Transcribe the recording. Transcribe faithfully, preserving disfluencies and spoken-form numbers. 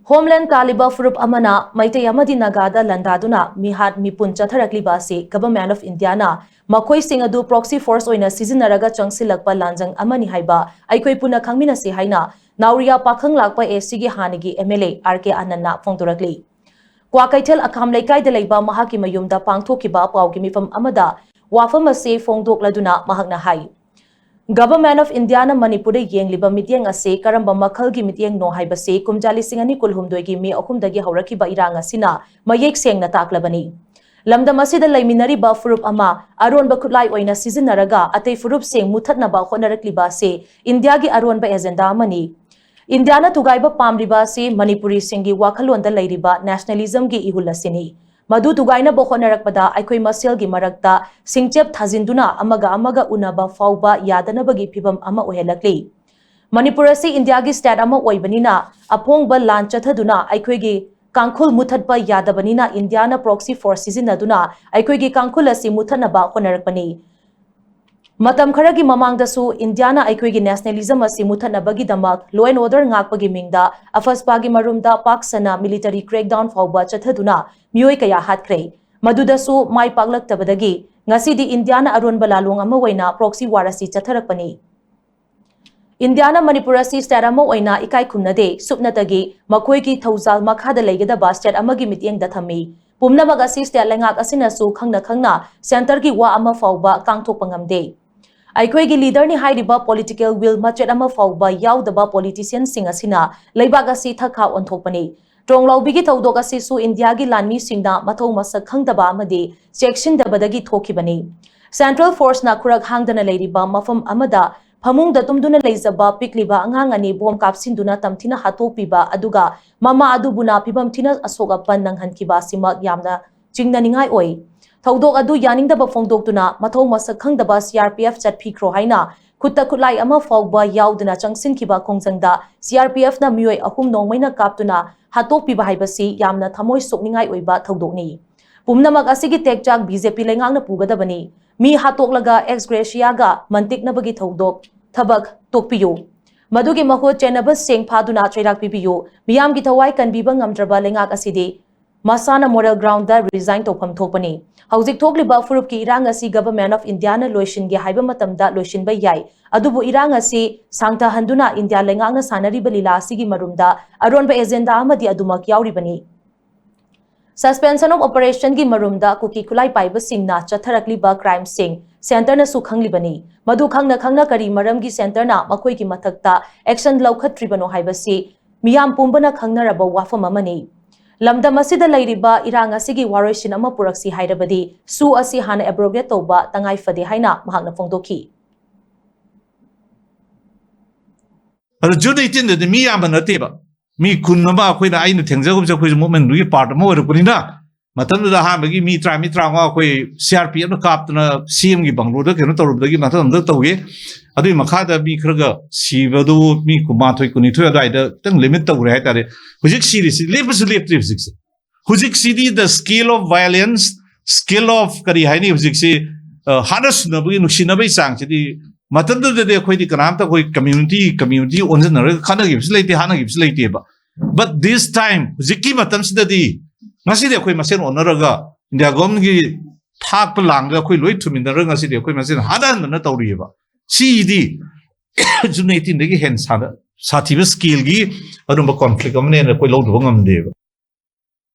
Homeland ꯀꯥꯜꯂꯤꯕ ꯐꯨꯔꯨꯞ ꯑꯃꯅ ꯃꯩꯇꯩ ꯑꯃꯗꯤ ꯅꯥꯒꯥꯗ ꯂꯥꯟꯗꯥꯗꯨꯅ ꯃꯤꯍꯥꯠ ꯃꯤꯄꯨꯟ ꯆꯠꯊꯔꯛꯂꯤꯕ ꯑꯁꯤ Government of Indiaꯅ ꯃꯈꯣꯏꯁꯤꯡ ꯑꯗꯨ proxy force ꯑꯣꯏꯅ ꯁꯤꯖꯤꯟꯅꯔꯒ ꯆꯪꯁꯤꯜꯂꯛꯄ ꯂꯥꯟꯖꯪ ꯑꯃꯅꯤ ꯍꯥꯏꯕ ꯑꯩꯈꯣꯏ ꯄꯨꯟꯅ ꯈꯪꯃꯤꯟꯅꯁꯤ ꯍꯥꯏꯅ ꯅꯥꯎꯔꯤꯌꯥ ꯄꯥꯈꯪ ꯂꯥꯛꯄ ꯑꯦꯁꯤꯒꯤ ꯍꯥꯟꯅꯒꯤ MLA R K ꯑꯅꯟꯅ ꯐꯣꯡꯗꯣꯔꯛꯂꯤ꯫ ꯀ꯭ꯋꯥꯀꯩꯊꯦꯜ ꯑꯈꯥꯝ ꯂꯩꯀꯥꯏꯗ ꯂꯩꯕ ꯃꯍꯥꯛꯀꯤ ꯃꯌꯨꯝꯗ ꯄꯥꯡꯊꯣꯛꯈꯤꯕ ꯄꯥꯎꯒꯤ ꯃꯤꯐꯝ ꯑꯃꯗ ꯋꯥꯐꯝ ꯑꯁꯤ ꯐꯣꯡꯗꯣꯛꯂꯗꯨꯅ ꯃꯍꯥꯛꯅ ꯍꯥꯏ, Government of Indiaꯅ ꯃꯅꯤꯄꯨꯔꯗ ꯌꯦꯡꯂꯤꯕ ꯃꯤꯠꯌꯦꯡ ꯑꯁꯤ ꯀꯔꯝꯕ ꯃꯈꯜꯒꯤ ꯃꯤꯠꯌꯦꯡꯅꯣ ꯍꯥꯏꯕꯁꯤ ꯀꯨꯝꯖꯥ ꯂꯤꯁꯤꯡ ꯑꯅꯤ ꯀꯨꯟꯍꯨꯝꯗꯣꯏꯒꯤ ꯃꯦ ꯑꯍꯨꯝꯗꯒꯤ ꯍꯧꯔꯛꯈꯤꯕ ꯏꯔꯥꯡ ꯑꯁꯤꯅ ꯃꯌꯦꯛ ꯁꯦꯡꯅ ꯇꯥꯛꯂꯕꯅꯤ꯫ ꯂꯝꯗꯝ ꯑꯁꯤꯗ ꯂꯩꯃꯤꯟꯅꯔꯤꯕ ꯐꯨꯔꯨꯞ ꯑꯃ ꯑꯔꯣꯟꯕ ꯈꯨꯠꯂꯥꯏ ꯑꯣꯏꯅ ꯁꯤꯖꯤꯟꯅꯔꯒ ꯑꯇꯩ ꯐꯨꯔꯨꯞꯁꯤꯡ ꯃꯨꯊꯠꯅꯕ ꯍꯣꯠꯅꯔꯛꯂꯤꯕ ꯑꯁꯤ ꯏꯟꯗꯤꯌꯥꯒꯤ ꯑꯔꯣꯟꯕ agenda ꯑꯃꯅꯤ꯫ ꯏꯟꯗꯤꯌꯥꯅ ꯊꯨꯒꯥꯏꯕ ꯄꯥꯝꯂꯤꯕ ꯑꯁꯤ ꯃꯅꯤꯄꯨꯔꯤꯁꯤꯡꯒꯤ ꯋꯥꯈꯜꯂꯣꯟꯗ ꯂꯩꯔꯤꯕ nationalismꯒꯤ ꯏꯍꯨꯜ ꯑꯁꯤꯅꯤ꯫ ꯃꯗꯨ ꯊꯨꯒꯥꯏꯅꯕ ꯍꯣꯠꯅꯔꯛꯄꯗ ꯑꯩꯈꯣꯏ ꯃꯁꯦꯜꯒꯤ ꯃꯔꯛꯇ ꯁꯤꯡꯆꯦꯞ ꯊꯥꯖꯤꯟꯗꯨꯅ ꯑꯃꯒ ꯑꯃꯒ ꯎꯅꯕ ꯐꯥꯎꯕ ꯌꯥꯗꯅꯕꯒꯤ ꯐꯤꯚꯝ ꯑꯃ ꯑꯣꯏꯍꯜꯂꯛꯂꯤ꯫ ꯃꯅꯤꯄꯨꯔ ꯑꯁꯤ ꯏꯟꯗꯤꯌꯥꯒꯤ state ꯑꯃ ꯑꯣꯏꯕꯅꯤꯅ ꯑꯐꯣꯡꯕ ꯂꯥꯟ ꯆꯠꯊꯗꯨꯅ ꯑꯩꯈꯣꯏꯒꯤ ꯀꯥꯡꯈꯨꯜ ꯃꯨꯊꯠꯄ ꯌꯥꯗꯕꯅꯤꯅ ꯏꯟꯗꯤꯌꯥꯅ proxy force ꯁꯤꯖꯤꯟꯅꯗꯨꯅ ꯑꯩꯈꯣꯏꯒꯤ ꯀꯥꯡꯈꯨꯜ ꯑꯁꯤ ꯃꯨꯊꯠꯅꯕ ꯍꯣꯠꯅꯔꯛꯄꯅꯤ꯫ ꯃꯇꯝ ꯈꯔꯒꯤ ꯃꯃꯥꯡꯗꯁꯨ ꯏꯟꯗꯤꯌꯥꯅ ꯑꯩꯈꯣꯏꯒꯤ nationalism ꯑꯁꯤ ꯃꯨꯊꯠꯅꯕꯒꯤꯗꯃꯛ law and order ꯉꯥꯛꯄꯒꯤ ꯃꯤꯡꯗ ꯑꯐꯁꯄꯥꯒꯤ ꯃꯔꯨꯝꯗ ꯄꯥꯛ ꯁꯟꯅ military crackdown ꯐꯥꯎꯕ ꯆꯠꯊꯗꯨꯅ ꯃꯤꯑꯣꯏ ꯀꯌꯥ ꯍꯥꯠꯈ꯭ꯔꯦ꯫ ꯃꯗꯨꯗꯁꯨ ꯃꯥꯏ ꯄꯥꯛꯂꯛꯇꯕꯗꯒꯤ ꯉꯁꯤꯗꯤ ꯏꯟꯗꯤꯌꯥꯅ ꯑꯔꯣꯟꯕ ꯂꯥꯂꯣꯡ ꯑꯃ ꯑꯣꯏꯅ proxy war ꯑꯁꯤ ꯆꯠꯊꯔꯛꯄꯅꯤ꯫ ꯏꯟꯗꯤꯌꯥꯅ ꯃꯅꯤꯄꯨꯔ ꯑꯁꯤ state ꯑꯃ ꯑꯣꯏꯅ ꯏꯀꯥꯏ ꯈꯨꯝꯅꯗꯦ, ꯁꯨꯞꯅꯇꯒꯤ ꯃꯈꯣꯏꯒꯤ ꯊꯧꯖꯥꯜ ꯃꯈꯥꯗ ꯂꯩꯒꯗꯕ state ꯑꯃꯒꯤ ꯃꯤꯠꯌꯦꯡꯗ ꯊꯝꯃꯤ꯫ ꯄꯨꯝꯅꯃꯛ ꯑꯁꯤ state ꯂꯩꯉꯥꯛ ꯑꯁꯤꯅꯁꯨ ꯈꯪꯅ ꯈꯪꯅ centreꯒꯤ ꯋꯥ ꯑꯃ ꯐꯥꯎꯕ ꯀꯥꯡꯊꯣꯛꯄ ꯉꯝꯗꯦ꯫ ꯑꯩꯈꯣꯏꯒꯤ leaderꯅꯤ ꯍꯥꯏꯔꯤꯕ political will ꯃꯆꯦꯠ ꯑꯃ ꯐꯥꯎꯕ ꯌꯥꯎꯗꯕ politicianꯁꯤꯡ ꯑꯁꯤꯅ ꯂꯩꯕꯥꯛ ꯑꯁꯤ ꯊꯛꯈꯥ ꯑꯣꯟꯊꯣꯛꯄꯅꯤ꯫ ꯇ꯭ꯔꯣꯡꯂꯥꯎꯕꯤꯒꯤ ꯊꯧꯗꯣꯛ ꯑꯁꯤꯁꯨ ꯏꯟꯗꯤꯌꯥꯒꯤ ꯂꯥꯟꯃꯤꯁꯤꯡꯅ ꯃꯊꯧ ꯃꯁꯛ ꯈꯪꯗꯕ ꯑꯃꯗꯤ ꯆꯦꯛꯁꯤꯟꯗꯕꯗꯒꯤ ꯊꯣꯛꯈꯤꯕꯅꯤ꯫ Central forceꯅ ꯈꯨꯔꯛ ꯍꯥꯡꯗꯅ ꯂꯩꯔꯤꯕ ꯃꯐꯝ ꯑꯃꯗ ꯐꯃꯨꯡꯗ ꯇꯨꯝꯗꯨꯅ ꯂꯩꯖꯕ ꯄꯤꯛꯂꯤꯕ ꯑꯉꯥꯡ ꯑꯅꯤ bomb ꯀꯥꯞꯁꯤꯟꯗꯨꯅ ꯇꯝꯊꯤꯅ ꯍꯥꯠꯇꯣꯛꯄꯤꯕ ꯑꯗꯨꯒ ꯃꯃꯥ ꯑꯗꯨꯕꯨꯅ ꯐꯤꯕꯝ ꯊꯤꯅ ꯑꯁꯣꯛ ꯑꯄꯟ ꯅꯪꯍꯟꯈꯤꯕ ꯑꯁꯤꯃꯛ ꯌꯥꯝꯅ ꯆꯤꯡꯅꯅꯤꯡꯉꯥꯏ ꯑꯣꯏ꯫ ꯊꯧꯗꯣꯛ ꯑꯗꯨ ꯌꯥꯅꯤꯡꯗꯕ ꯐꯣꯡꯗꯣꯛꯇꯨꯅ ꯃꯊꯧ ꯃꯁꯛ ꯈꯪꯗꯕ CRPF ꯆꯠꯄꯤꯈ꯭ꯔꯣ ꯍꯥꯏꯅ ꯈꯨꯠꯇ ꯈꯨꯠꯂꯥꯏ ꯑꯃ ꯐꯥꯎꯕ ꯌꯥꯎꯗꯅ ꯆꯪꯁꯤꯟꯈꯤꯕ ꯈꯣꯡꯖꯪꯗ CRPFꯅ ꯃꯤꯑꯣꯏ ꯑꯍꯨꯝ ꯅꯣꯡꯃꯩꯅ ꯀꯥꯞꯇꯨꯅ ꯍꯥꯠꯇꯣꯛꯄꯤꯕ ꯍꯥꯏꯕꯁꯤ ꯌꯥꯝꯅ ꯊꯃꯣꯏ ꯁꯣꯛꯅꯤꯡꯉꯥꯏ ꯑꯣꯏꯕ ꯊꯧꯗꯣꯛꯅꯤ꯫ ꯄꯨꯝꯅꯃꯛ ꯑꯁꯤꯒꯤ ꯇꯦꯛꯆꯥꯛ BJP ꯂꯩꯉꯥꯛꯅ ꯄꯨꯒꯗꯕꯅꯤ꯫ ꯃꯤ ꯍꯥꯠꯇꯣꯛꯂꯒ ex gratiaꯒ ꯃꯟꯇꯤꯛꯅꯕꯒꯤ ꯊꯧꯗꯣꯛ ꯊꯕꯛ ꯇꯣꯛꯄꯤꯌꯨ꯫ ꯃꯗꯨꯒꯤ ꯃꯍꯨꯠ ꯆꯦꯟꯅꯕꯁꯤꯡ ꯐꯥꯗꯨꯅ ꯆꯩꯔꯥꯛ ꯄꯤꯕꯤꯌꯨ꯫ ꯃꯤꯌꯥꯝꯒꯤ ꯊꯋꯥꯏ ꯀꯟꯕꯤꯕ ꯉꯝꯗ꯭ꯔꯕ ꯂꯩꯉꯥꯛ ꯑꯁꯤꯗꯤ ꯃꯁꯥꯅ ꯃꯣꯗꯦꯜ ꯒ꯭ꯔꯥꯎꯟꯗ ꯔꯤꯖꯥꯏꯟ ꯇꯧꯐꯝ ꯊꯣꯛꯄꯅꯤ꯫ ꯍꯧꯖꯤꯛ ꯊꯣꯛꯂꯤꯕ ꯐꯨꯔꯨꯞꯀꯤ ꯏꯔꯥꯡ ꯑꯁꯤ ꯒꯚꯔꯟꯃꯦꯟꯠ ꯑꯣꯐ ꯏꯟꯗꯤꯌꯥꯅ ꯂꯣꯏꯁꯤꯟꯒꯦ ꯍꯥꯏꯕ ꯃꯇꯝꯗ ꯂꯣꯏꯁꯤꯟꯕ ꯌꯥꯏ, ꯑꯗꯨꯕꯨ ꯏꯔꯥꯡ ꯑꯁꯤ ꯁꯥꯡꯊꯍꯟꯗꯨꯅ ꯏꯟꯗꯤꯌꯥ ꯂꯩꯉꯥꯛꯅ ꯁꯥꯟꯅꯔꯤꯕ ꯂꯤꯂꯥ ꯑꯁꯤꯒꯤ ꯃꯔꯨꯝꯗ ꯑꯔꯣꯟꯕ ꯑꯦꯖꯦꯟꯗꯥ ꯑꯃꯗꯤ ꯑꯗꯨꯃꯛ ꯌꯥꯎꯔꯤꯕꯅꯤ꯫ ꯁꯁꯄꯦꯟꯁꯟ ꯑꯣꯐ ꯑꯣꯄꯔꯦꯁꯟꯒꯤ ꯃꯔꯨꯝꯗ ꯀꯨꯀꯤ ꯈꯨꯠꯂꯥꯏ ꯄꯥꯏꯕꯁꯤꯡꯅ ꯆꯠꯊꯔꯛꯂꯤꯕ ꯀ꯭ꯔꯥꯏꯝꯁꯤꯡ ꯁꯦꯟꯇꯔꯅꯁꯨ ꯈꯪꯂꯤꯕꯅꯤ꯫ ꯃꯗꯨ ꯈꯪꯅ ꯈꯪꯅ ꯀꯔꯤ ꯃꯔꯝꯒꯤ ꯁꯦꯟꯇꯔꯅ ꯃꯈꯣꯏꯒꯤ ꯃꯊꯛꯇ ꯑꯦꯛꯁꯟ ꯂꯧꯈꯠꯇ꯭ꯔꯤꯕꯅꯣ ꯍꯥꯏꯕꯁꯤ ꯃꯤꯌꯥꯝ ꯄꯨꯝꯕꯅ ꯈꯪꯅꯔꯕ ꯋꯥꯐꯝ ꯑꯃꯅꯤ꯫ ꯂꯝꯗꯝ ꯑꯁꯤꯗ ꯂꯩꯔꯤꯕ ꯏꯔꯥꯡ ꯑꯁꯤꯒꯤ ꯋꯥꯔꯣꯏꯁꯤꯟ ꯑꯃ ꯄꯨꯔꯛꯁꯤ ꯍꯥꯏꯔꯕꯗꯤ ꯁꯨ ꯑꯁꯤ ꯍꯥꯟꯅ ꯑꯦꯕ꯭ꯔꯣꯒꯦꯠ ꯇꯧꯕ ꯇꯉꯥꯏ ꯐꯗꯦ ꯍꯥꯏꯅ ꯃꯍꯥꯛꯅ ꯐꯣꯡꯗꯣꯛꯈꯤ꯫ ꯑꯗꯣ ꯖꯨꯟ ꯑꯩꯠꯇꯤꯟꯗꯗꯤ ꯃꯤ ꯌꯥꯝꯕ ꯅꯠꯇꯦꯕ, ꯃꯤ ꯀꯨꯟ ꯑꯃ ꯑꯩꯈꯣꯏꯅ, ꯑꯩꯅ ꯊꯦꯡꯖꯒꯨꯝꯁꯦ, ꯑꯩꯈꯣꯏꯁꯨ ꯃꯨꯞꯃꯦꯟꯗꯨꯒꯤ ꯄꯥꯔꯠ ꯑꯃ ꯑꯣꯏꯔꯛꯄꯅꯤꯅ, ꯃꯇꯝꯗꯨꯗ ꯑꯍꯥꯟꯕꯒꯤ ꯃꯤ ꯇꯔꯥ, ꯃꯤ ꯇꯔꯥꯃꯉꯥ ꯑꯩꯈꯣꯏ ꯁꯤ ꯑꯥꯔ ꯄꯤ ꯑꯦꯐꯅ ꯀꯥꯞꯇꯅ ꯁꯤ ꯑꯦꯝꯒꯤ ꯕꯪꯒ꯭ꯂꯣꯗ ꯀꯩꯅꯣ ꯇꯧꯔꯨꯕꯗꯒꯤ ꯃꯊꯪ ꯑꯃꯗ ꯇꯧꯈꯤ꯫ ꯑꯗꯨꯒꯤ ꯃꯈꯥꯗ ꯃꯤ ꯈꯔꯒ ꯁꯤꯕꯗꯨ ꯃꯤ ꯀꯨꯟꯃꯥꯊꯣꯏ, ꯀꯨꯟꯅꯤꯊꯣꯏ ꯑꯗꯨꯋꯥꯏꯗ ꯈꯤꯇꯪ ꯂꯤꯃꯤꯠ ꯇꯧꯈ꯭ꯔꯦ ꯍꯥꯏꯇꯥꯔꯦ꯫ ꯍꯧꯖꯤꯛ ꯁꯤꯔꯤꯁꯤ ꯂꯦꯞꯄꯁꯨ ꯂꯦꯞꯇ꯭ꯔꯤ ꯍꯧꯖꯤꯛꯁꯦ꯫ ꯍꯧꯖꯤꯛꯁꯤꯗꯤ the scale of violence, scale of ꯀꯔꯤ ꯍꯥꯏꯅꯤ, ꯍꯧꯖꯤꯛꯁꯤ ꯑ, ꯍꯥꯠꯅ ꯁꯨꯅꯕꯒꯤ, ꯅꯨꯡꯁꯤꯅꯕꯒꯤ ꯆꯥꯡꯁꯤꯗꯤ, ꯃꯇꯝꯗꯨꯗꯗꯤ ꯑꯩꯈꯣꯏꯗꯤ ꯀꯅꯥꯝꯇ ꯑꯩꯈꯣꯏ ꯀꯝꯃ꯭ꯌꯨꯅꯤꯇꯤ ꯀꯝꯃ꯭ꯌꯨꯅꯤꯇꯤ ꯑꯣꯟꯁꯤꯟꯅꯔꯒ ꯈꯠꯅꯈꯤꯕꯁꯨ ꯂꯩꯇꯦ, ꯍꯥꯠꯅꯈꯤꯕꯁꯨ ꯂꯩꯇꯦꯕ꯫ But this time, ꯍꯧꯖꯤꯛꯀꯤ ꯃꯇꯝꯁꯤꯗꯗꯤ, ꯉꯁꯤꯗꯤ ꯑꯩꯈꯣꯏ ꯃꯁꯦꯟ ꯑꯣꯟꯅꯔꯒ ꯏꯟꯗꯤꯌꯥ ꯒꯣꯔꯃꯦꯟꯒꯤ ꯊꯥꯛꯄ ꯂꯥꯡꯗ ꯑꯩꯈꯣꯏ ꯂꯣꯏ ꯊꯨꯃꯤꯟꯅꯔꯒ ꯉꯁꯤꯗꯤ ꯑꯩꯈꯣꯏ ꯃꯁꯦꯟ ꯍꯥꯠꯅꯍꯟꯗꯅ ꯇꯧꯔꯤꯑꯕ꯫ ꯁꯤꯗꯤ ꯖꯨꯟ ꯑꯩꯠꯇꯤꯟꯗꯒꯤ ꯍꯦꯟꯅ ꯁꯥꯊꯤꯕ ꯁ꯭ꯀꯦꯜꯒꯤ ꯑꯗꯨꯝꯕ ꯀꯣꯟꯐ꯭ꯂꯤꯛ ꯑꯃꯅꯦꯅ ꯑꯩꯈꯣꯏ ꯂꯧꯗꯕ ꯉꯝꯗꯦꯕ꯫